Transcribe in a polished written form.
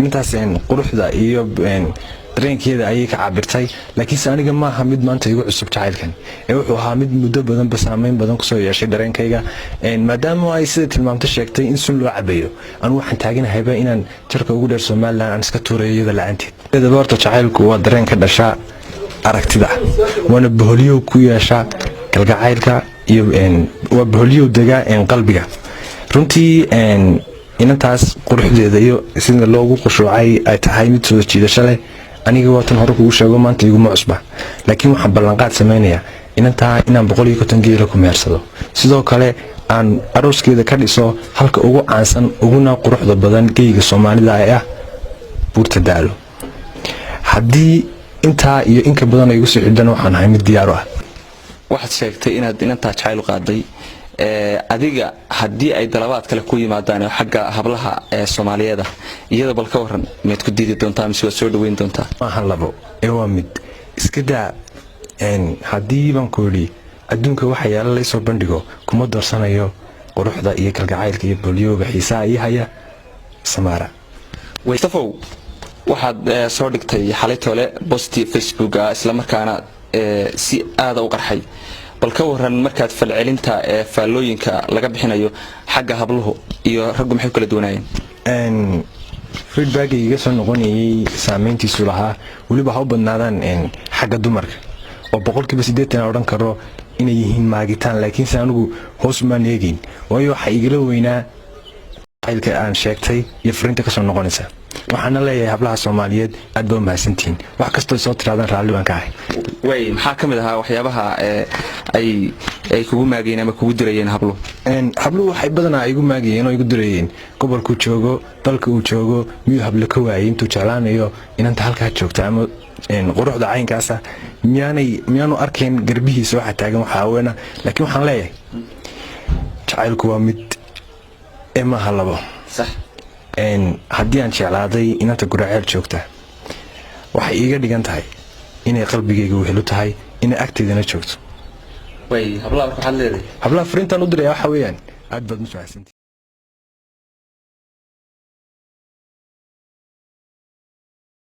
Intaas quruxda iyo dareenkeeda ayay ka cabirtay, laakiinse aniga maaha mid maanta igu cusub jacaylkan ee wuxuu ahaa mid muddo badanba saameyn badan kusoo yeeshay dareenkayga. Maadaama ay sida tilmaamto sheegtay in sun loo cabayo, anigu waxaan taaganahayba inaan jarka ugu dheer Somaliland aan iska tuurayo iyada la-aanteed. Horta jacaylku waa dareen ka dhasha aragtida, waana boholyow ku yeesha kalgacaylka iyo waa boholyow dega qalbiga. Runtii inantaas quruxdeeda iyo sida loogu qushuucay ay tahay mid soo jiidasho leh. Aniga waatan hore kugu sheego, maanta iguma cusba, laakiin waxaan ballanqaad samaynayaa inantaa inaan 150 geela ku mehersado, sidoo kale aan arooskeeda ka dhiso halka ugu caansan uguna quruxda badan geyga Soomaalida ee ah Buurta Daalo. Haddii intaa iyo inka badan ay igu soo xidhan, waxaan ahay mid diyaar u ah. Waxaad sheegtay inaad inantaa jacayl u qaaday adiga. Haddii ay dalabaad kale ku yimaadaan oo xagga hablaha ee Soomaaliyeed ah, iyada bal ka waran, miyaad ku diidi doontaa mise waad soo dhaweyn doontaa? Maaha labo ee waa mid. Iska daa, haddii baan ku idhi adduunka waxa yaala laysoo bandhigo, kuma doorsanayo quruxda iyo kalgacaylka iyo bolyooga xiisaha ii haya Samaara. Mustafow, waxaad soo dhigtay xalay toole post Facebook ah, islamarkaana si aada u qarxay. Bal ka waran markaad falcelinta ee faallooyinka laga bixinayo xagga habluhu iyo raggu, maxay u kala duwanaayeen? Feedback iga soo noqonayay saameyntiisu lahaa weliba ha u badnaadaan xagga dumarka oo 80% aan odhan karo inay yihiin maagitaan, laakiinse anigu hoos maan eegeyn, waayo waxaa igala weynaa jacaylka aan sheegtay iyo fariinta kasoo noqonaysa. Waxaana leeyahay hablaha Soomaaliyeed, aad baa umahadsantihiin. Wax kastoo soo tiraadaan raalli baan ka ahay. Way, maxaa ka mid ahaa waxyaabaha ay ay kugu maagayeen ama kugu dirayeen habluhu? Habluhu waxay badanaa igu maagayeen oo igu dirayeen gobolkuu joogo, dalka uu joogo, miyuu hablo ka waayay intuu jeclaanayo inanta halkaa joogta ama quruxda caynkaasa? Miyaanay miyaanu arkayn garbihiisa waxa taagan waxa haweena? Laakiin waxaan leeyahay, jacaylku waa mid ee maaha labo. Haddii aan jeclaaday inanta Guraceel joogta, waxay iiga dhigan tahay inay qalbigayga wehelu tahay, inay agteydana joogto. Way, hablaha marka waxaad leedahay? Hablaha fariintaan u diraya waxa weeyaan, aad baad musuxaysantihi.